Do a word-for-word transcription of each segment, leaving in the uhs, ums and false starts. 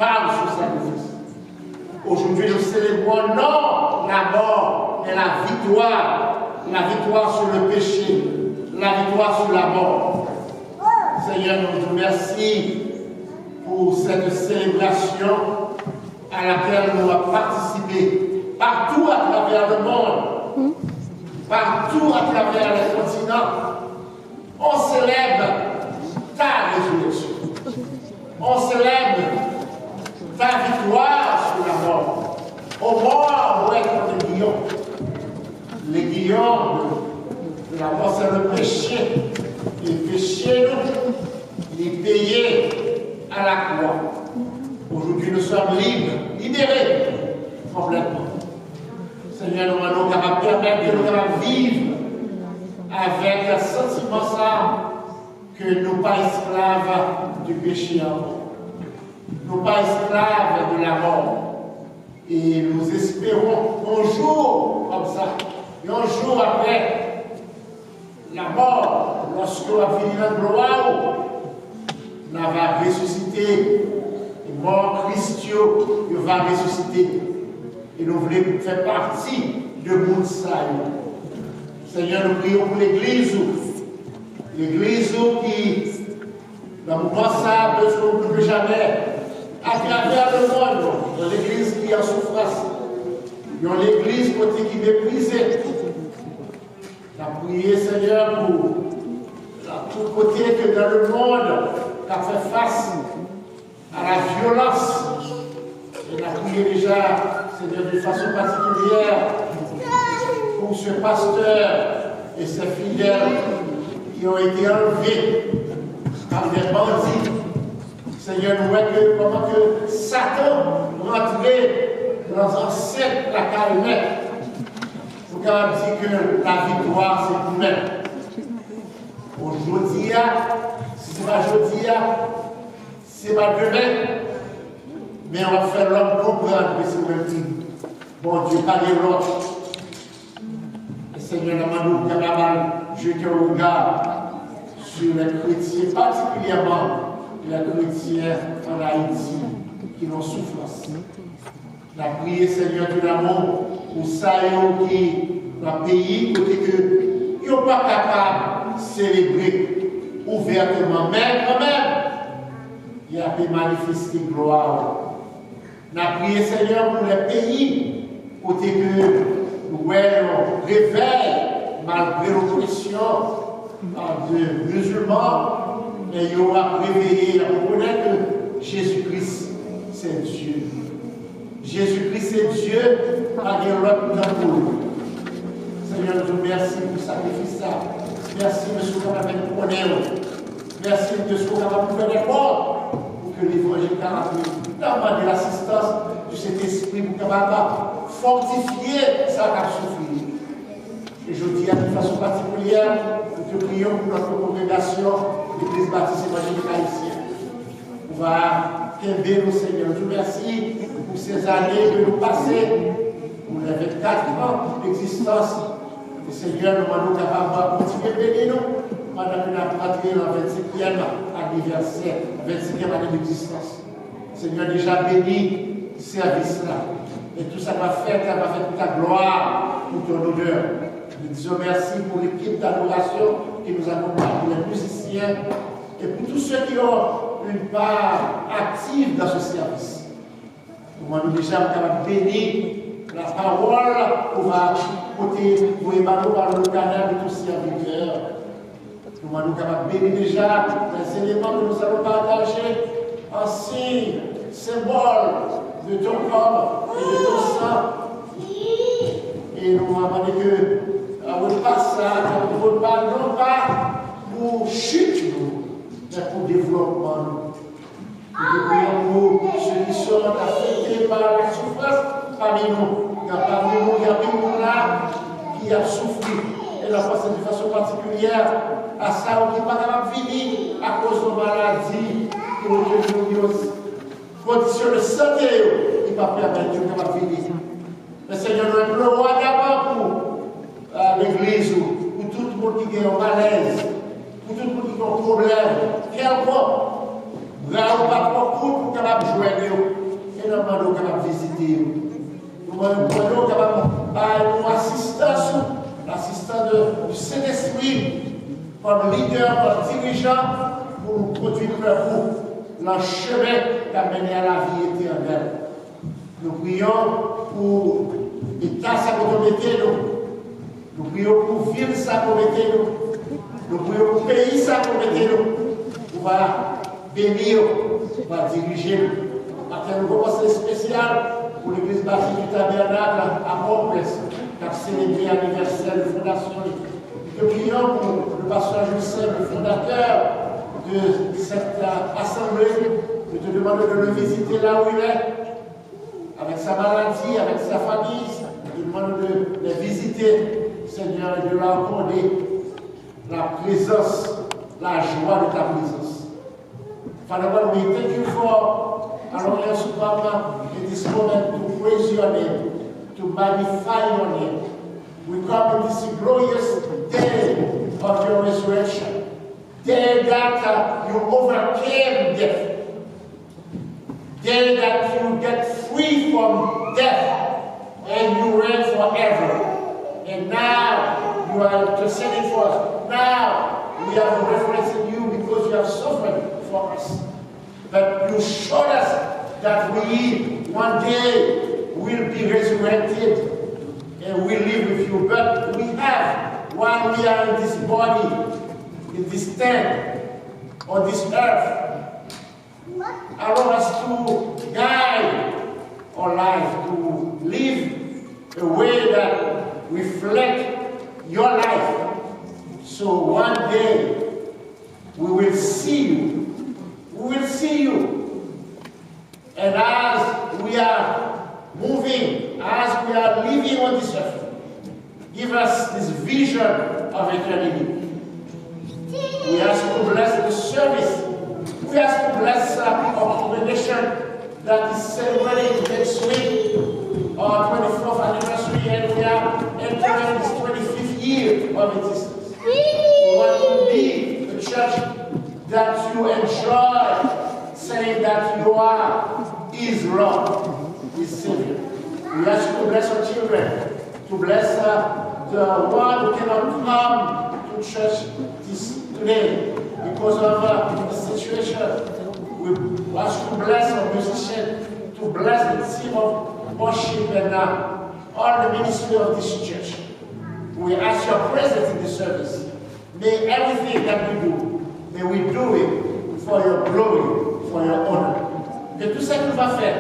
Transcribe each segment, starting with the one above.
Par son sacrifice. Aujourd'hui, nous célébrons non la mort, mais la victoire. La victoire sur le péché, la victoire sur la mort. Seigneur, nous vous remercions pour cette célébration à laquelle nous avons participé partout à travers le monde, partout à travers les continents. On célèbre ta résurrection. On célèbre ta victoire sur la mort. Ô mort, où est ton aiguillon? L'aiguillon de, de la mort, c'est le péché. Le péché, nous, il est payé à la croix. Aujourd'hui, nous sommes libres, libérés complètement. Senyè, nou mande w kapab pèmèt ke nou kapab viv avèk santiman sa ke nou pa esklav de peche ankò. Nou pa esklav de la mort. Et nous espérons un jour comme ça, un jour après la mort, lorsque w ap vini nan glwa w, n a va resisite. E mò Kris yo, yo va resisite. E nou vle fè pati de moun sa yo. Senyè, nou priye w pou legliz ou. Legliz ou ki, nan moman sa a, bezwen w plis ke jamè. Atravè lemonn, yon legliz ki an soufrans. Yon legliz kote ki meprize. N ap priye, Senyè, pou tout kote ke nan lemonn k ap fè fas a la vyolans. E n ap priye deja, Senyè, de fason patikilyè pour ce pasteur et ses fidèles qui ont été enlevés par des bandits. Senyè, nou wè ke kòman ke Satan rantre nan ansent lakay mèt. Pou kapab di ke laviktwa se pou mèt. Bon, jodi a, si se pa jodi a, se pa demen, men w ap fè lòm konprann ke se ou menm ki Bondye, pa gen lòt. E Senyè, n ap mande w pou kapab al jete yon rega sou lè kretyen, patikilyèman lè kretyen ann Ayiti ki nan soufrans. N ap priye, Senyè, tou damou, pou sa yo ki nan peyi kote ke yo pa kapab selebre ouvèteman, men kanmenm, y ape manifeste glwa w. N ap priye, Senyè, pou lè peyi kote ke nou wè yon revèy malgre lopresyon de mizilman, men yo ap reveye, y ap rekonèt ke Jezi Kris se Dye. Jezi Kris se Dye, pa gen lòt tankou l. Senyè, nou di w mèsi pou sakrifis sa. Mèsi, mèsi w kapab fè nou konnen w. Mèsi, mèsi w kapab ouvè dè pòt pou ke levanjil ka rantre. N ap mande lasistans di Sentespri pou kapab fòtifye sa k ap soufri. E jodi a, de fason patikilyè, nou te priye pou nòt kongregasyon Legliz Batis Evanjelik Ayisyen. Ou va kenbe nou, Senyè. Nou di w mèsi pou sèz ane ke nou pase, pou lè vennkat an degzistans. E Senyè, nou mande w kapab kontinye beni nou pandan ke n ap rantre nan vennsenkyèm anivèsè, vennsenkyèm ane degzistans. Senyè, deja beni sèvis la. E tou sa k va fèt la va fèt pou ta glwa, pou ton onè. Nou di w mèsi pou l'équipe d'adoration qui nous accompagne, pour les musiciens et pour tous ceux qui ont une part active dans ce service. Nou mande w deja pou kapab beni lapawòl ou va pote voye ba nou pa le kanal de ton serviteur. Nou mande w kapab beni deja les éléments que nous allons partager en signe, symbole de ton corps et de ton sang. E nou va mande ke repa sa a, repa non pa pou chit nou, men pou devlòpman nou. Nou te priye pou sè ki sòt afekte pa la soufrans pami nou. Gen pami nou, gen anpil moun la ki ap soufri. E n ap panse de fason patikilyè a sa yo ki pa kapab vini akoz yon maladi ki rete yo, kondisyon de sante yo ki pa pèmèt yo kapab vini. Men Senyè, nou enplore w adaman pou, euh, legliz ou, pou tout moun ki gen yon malèz, pou tout moun ki gen yon pwoblèm kèlkonk. Bra ou pa twò kout pou kapab Ap jwenn yo, e n ap mande w kapab vizite yo. Nou mande w kapab bay nou asistans ou, lasistans de, du Sentespri, kòm lidè, kòm dirijan, pou nou kondui pèp ou nan chemen k ap mennen a lavi etènèl. Nou priyè w pou eta sa kote w mete nou. Nou priyè w pou vil sa ke w mete nou. Nou priyè w pou peyi sa ke w mete nou. Ou va beni yo, ou va dirije nou. Maten, nou gen yon panse espesyal pou legliz Batik du Tabènak a Pòtoprens, k ap selebre anivèsè de fondasyon li. Nou te priyè w pou le pasteur Joseph, le fondateur de cette, euh, assemblée. Nous te demandons de le visiter là où il est, avec sa maladie, avec sa famille. Nous te demandons de les visiter, Seigneur, et de leur accorder la présence, la joie de ta présence. Father God, we thank you for allowing us to come in this moment to praise your name, to magnify your name. We come in this glorious day of your resurrection, day that, uh, you overcame death, day that you get free from death and you reign forever. And now you are interceding for us. Now we have a reference in you because you have suffered for us. But you showed us that we one day will be resurrected and we live with you. But we have, while we are in this body, in this tent, on this earth, allow us to guide our life, to live a way that reflect your life. So one day we will see you. We will see you. And as we are moving, as we are living on this earth, give us this vision of eternity. We ask you to bless the service. We ask you to bless, uh, our congregation that is celebrating next week our twenty-fourth anniversary, and we are entering this twenty-fifth year of existence. We want to be a church that you enjoy saying that you are his Lord, his Savior. We ask you to bless our children, to bless, uh, the one who cannot come to church this today because of, uh, the situation. We ask you to bless our musician, to bless the team of worship and, uh, all the ministry of this church. We ask your presence in the service. May everything that we do, may we do it for your glory, for your honor. Ke tout sa ke nou va fè,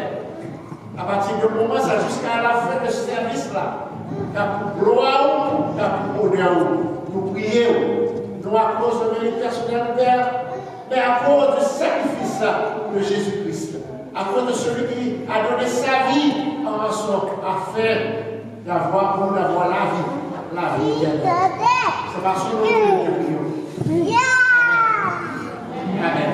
apati de moman sa jiska lafen de sèvis la, ka pou glwa ou, ka pou onè ou, nou priye ou, nou akoz de merit pèsonèl nou, Pè, mais à cause du sacrifice de Jésus-Christ, à cause de celui qui a donné sa vie en rançon, afin d'avoir, pour nous d'avoir la vie, la vie éternelle. C'est parce que nous prions. Amen.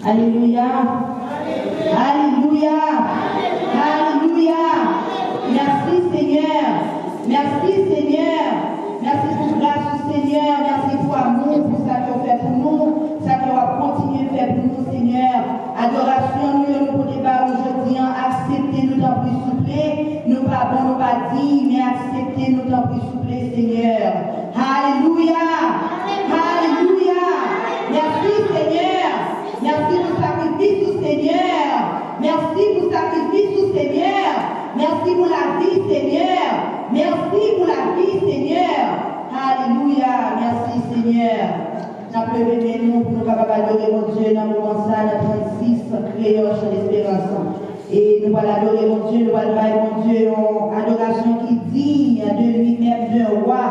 Alelouya. Alelouya. Alelouya. Mèsi, Senyè. Mèsi, Senyè. Mèsi pou gras ou, Senyè. Mèsi pou amou, pou sa ke w fè pou nou, sa ke w ap kontinye fè pou nou, Senyè. Adorasyon nou yo nou pote ba ou jodi an, aksepte nou tanpri souple. Nou pa bon, nou pa diy, men aksepte nou tanpri souple, Senyè. Alelouya! Alelouya! Mèsi, Senyè! Mèsi pou sakrifis ou, Senyè! Mèsi pou sakrifis ou, Senyè! Mèsi pou lavi, Senyè! Mèsi pou lavi, Senyè! Alelouya! Mèsi, Senyè! N ap leve men nou pou nou kapab adore Bondye nan moman sa, nan trannsis Kreyòl Chan Lesperans. E nou pral adore Bondye, nou pral bay Bondye yon adorasyon ki diy de lui-même, d'un roi.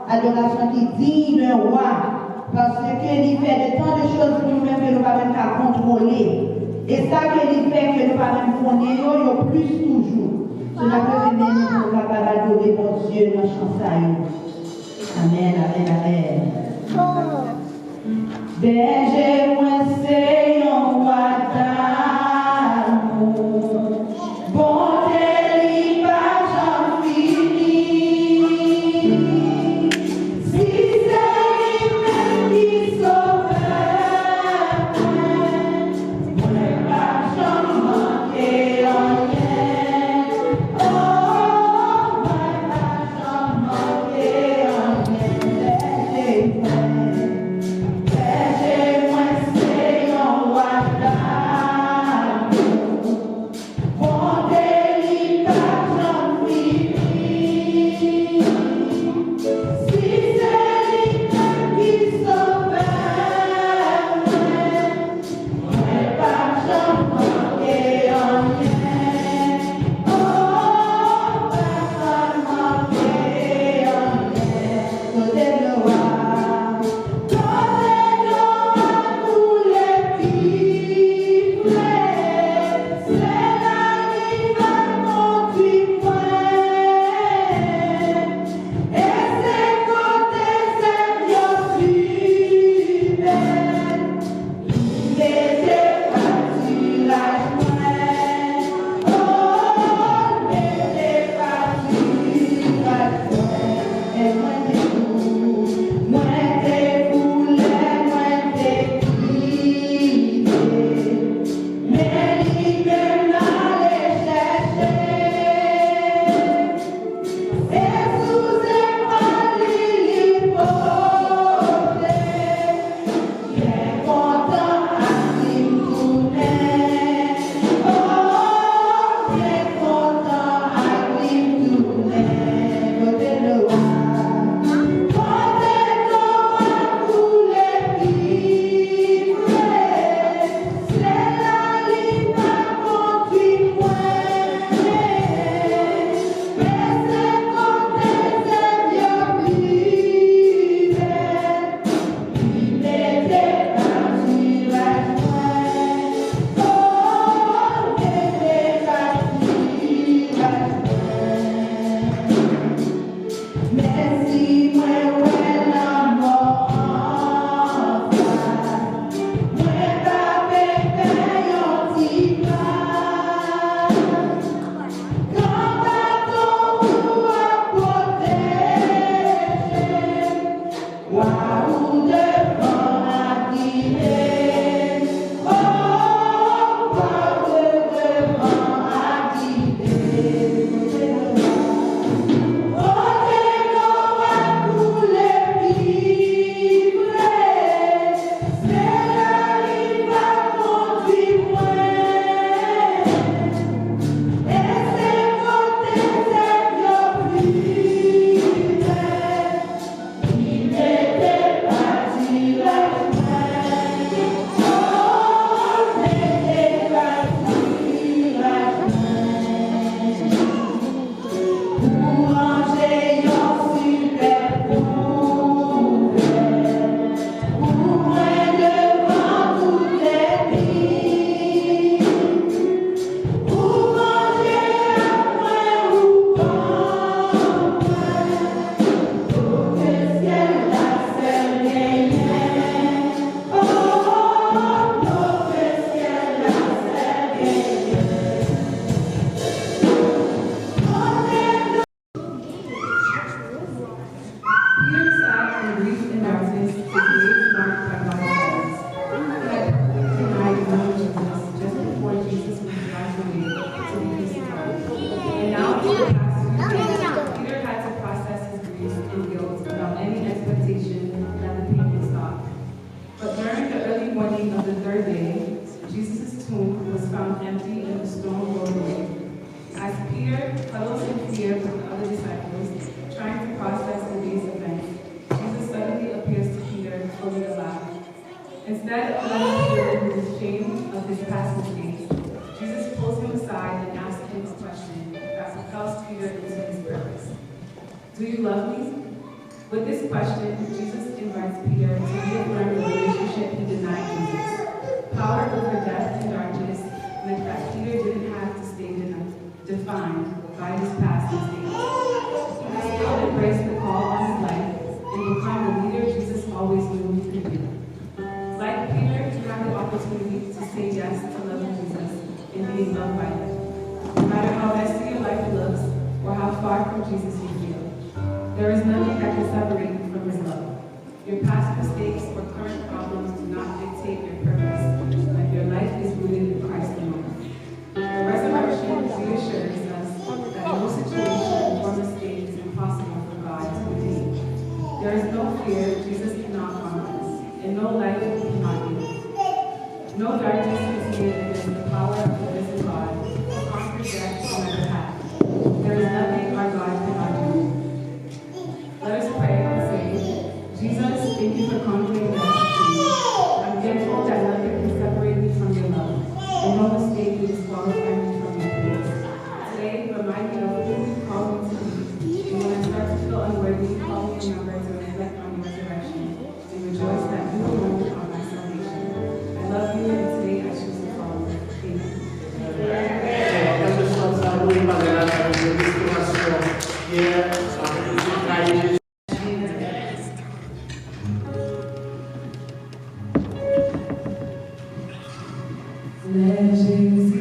Adorasyon ki diy d'un roi. Paske li fè de tan de choz pou nou menm ke nou pa menm ka kontwole. E sa ke li fè ke nou pa menm konnen yo, yo plis toujou. So n ap leve men nou pou nou kapab adore Bondye nan chan sa yo. Amèn, amèn, amèn. Bèje mwen se yon wa damou. Bonte li pa janm fini. Si se li menm ki sovè mwen, mwen p ap janm manke anyen. Oh, mwen p ap janm manke anyen. Bèje mwen, bèje mwen se yon wa damou. Bonte li pa janm fini. Si se li menm ki sovè mwen, mwen p ap janm manke anyen. Oh, p ap janm manke anyen. Kote glwa, kote glwa koule pi fre. Se la li va kondui mwen. E se kote zèb yo pi bèl. Li mete patiraj mwen. Oh, li mete patiraj mwen. E mwen te fou, mwen te fou lè mwen te kite. Men li menm l ale chèche. E sou zepòl li, li pote. Byen kontan ak li m tounen. Oh, byen kontan ak li m tounen. Kote glwa, kote glwa koule pi fre. Se la li va kondui mwen. E se kote zèb yo pi bèl. Li mete patiraj mwen. Oh, mete patiraj mwen. Men si mwen wè lanmò anfas, mwen pa pe pè yon ti pa. Gran baton ou ap pwoteje m. Wa ou devan ap gide m. Oh, wa ou devan ap gide m. Kote glwa koule pi fre. Se la li va kondui mwen. E se kote zèb yo pi bèl. Li mete patiraj mwen. Oh, mete patiraj mwen. Pou ranje yon sipèb kouvèl pou mwen devan tout ènmi. Ou manje ak mwen, ou ban mwen. Oke syèl la sèl genyen. Oh, oke syèl la sèl genyen. Peter sat in grief and darkness, his gaze marked by dark clouds. He had denied knowing Jesus just before Jesus was dragged away to be crucified. And now, for the past few days, Peter had to process his grief and guilt without any expectation that the pain would stop. But during the early morning of the third day, Jesus' tomb was found empty and the stone rolled away. As Peter huddles in fear with the other disciples, trying to process the day's events, Jesus suddenly appears to Peter, fully alive. Instead of letting Peter lose shame of his past mistakes, Jesus pulls him aside and asks him a question that propels Peter into his purpose. Do you love me? With this question, Jesus invites Peter to reaffirm the relationship he denied Jesus. Power over death and darkness meant that Peter didn't have to stay deni- defined by his past mistakes. He could still embrace the call on his life and become the leader Jesus always knew he could be. opportunity to say yes to loving Jesus and being loved by Him. No matter how messy your life looks or how far from Jesus you feel, there is nothing that can separate you from His love. Your past mistakes or current problems do not dictate your purpose when your life is rooted in Christ alone. The resurrection reassures us that no situation or mistake is impossible for God to redeem. There is no fear Jesus cannot harm, and no life He cannot give. No darkness can stand against the power of the risen God who conquered death on our behalf. There is nothing our God cannot do. Let us pray and say, Jesus, thank you for conquering death for me. I'm thankful that nothing can separate me from your love, and no mistake can disqualify me from your peace. Today, remind me of who you called me to be, and when I start to feel unworthy, help me remember to reflect on your resurrection and rejoice that you alone are my salvation. I love you, and today I choose to follow you. Amen. Kèlkeswa sa nou ye, pa gen ladan nou restorasyon, pyè, avèk nou se trayi Jezi. Lè Jezi